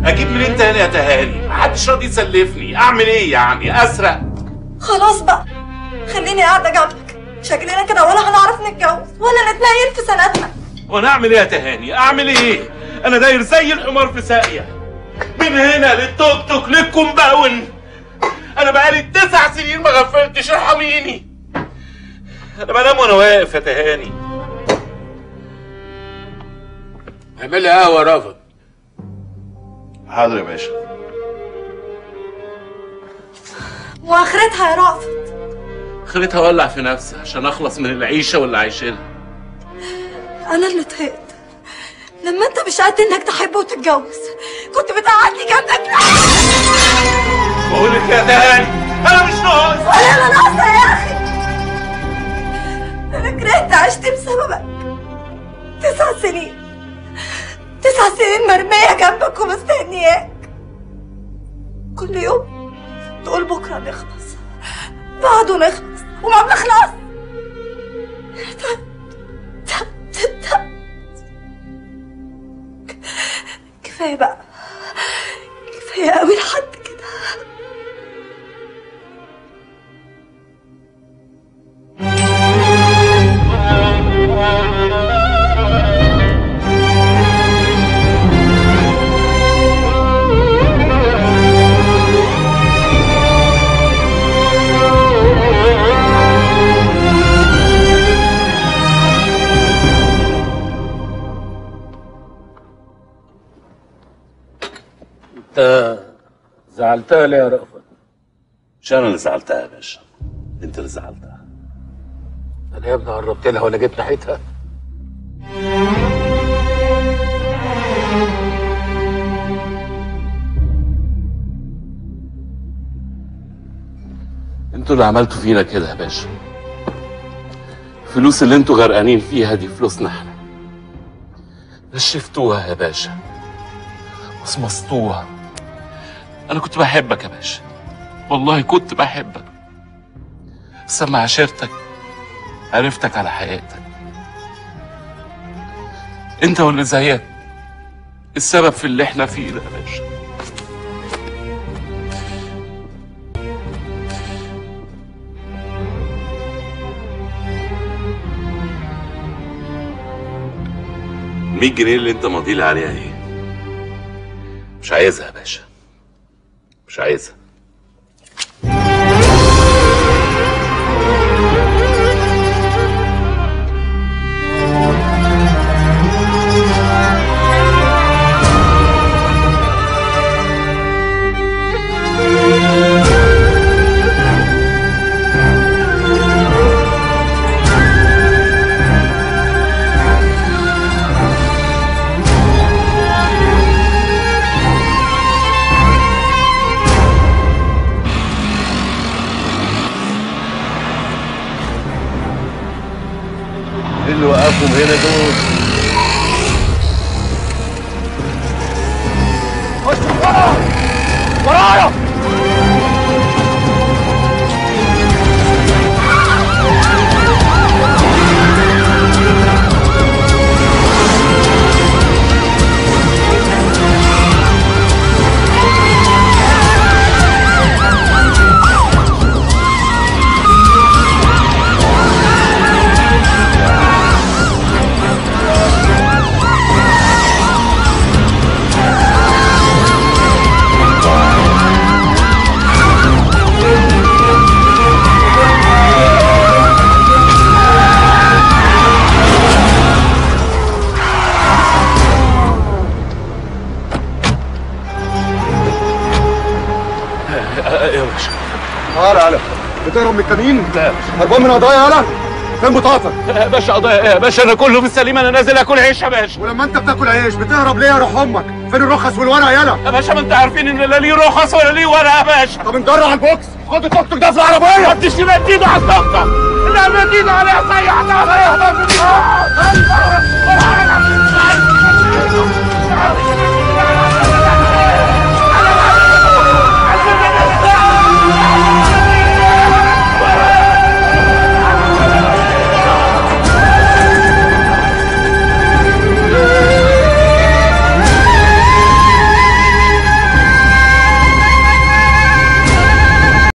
اجيب منين تاني يا تهاني؟ محدش راضي يسلفني، اعمل ايه يعني؟ اسرق؟ خلاص بقى، خليني قاعدة جنبك، شكلنا كده ولا هنعرف نتجوز ولا نتنيل في سنتنا. وانا اعمل ايه يا تهاني؟ اعمل ايه؟ انا داير زي الحمار في ساقيه، من هنا للتوك توك للكومباوند. انا بقالي 9 سنين ما غفلتش، ارحميني. انا بنام وانا واقف يا تهاني. اعمل لي قهوة يا رافض. حاضر يا باشا. واخرتها يا رافض؟ اخرتها اولع في نفسي عشان اخلص من العيشة واللي عايشينها. انا اللي طهقت لما انت مش قد انك تحب وتتجوز، كنت بتقعدني جنبك. بقول لك يا تهاني انا مش ناقص. ولا انا ناقصه يا اخي، انا كرهت عشت بسببك. 9 سنين، 9 سنين مرمية جنبك ومستنياك. كل يوم تقول بكره نخلص، بعده نخلص، وما بنخلص. تعبت تعبت. كفاية بقى، كفاية قوي لحد كده. انت زعلتها ليه يا رأفت؟ مش انا اللي زعلتها يا باشا، انت اللي زعلتها. انا يا ابني قربت لها ولا جيت ناحيتها؟ انتوا اللي عملتوا فينا كده يا باشا. الفلوس اللي انتوا غرقانين فيها دي فلوسنا احنا. نشفتوها يا باشا، مصمصتوها. انا كنت بحبك يا باشا، والله كنت بحبك، بس لما عاشرتك عرفتك على حقيقتك. انت واللي زيك السبب في اللي احنا فيه ده يا باشا. ال 100 جنيه اللي انت ماضيلي عليها ايه؟ مش عايزها يا باشا، مش عايزها. اللي وقفهم هنا دول؟ خش ورايا ورايا. يا باشا. تعالى يالا، بتهرب من الكمين؟ لا يا باشا. هربان من قضايا يالا؟ فين بطاقتك؟ يا باشا قضايا ايه يا باشا؟ انا كله بالسليم، انا نازل اكل عيش يا باشا. ولما انت بتاكل عيش بتهرب ليه يا روح امك؟ فين الرخص والورق يالا؟ يا باشا ما انت عارفين ان لا ليه رخص ولا ليه ورق يا باشا. طب انجر على البوكس، خد التوك توك ده في العربية. ما تديش مد ايده على التوك توك، لا مد ايده عليها صيح. صيح.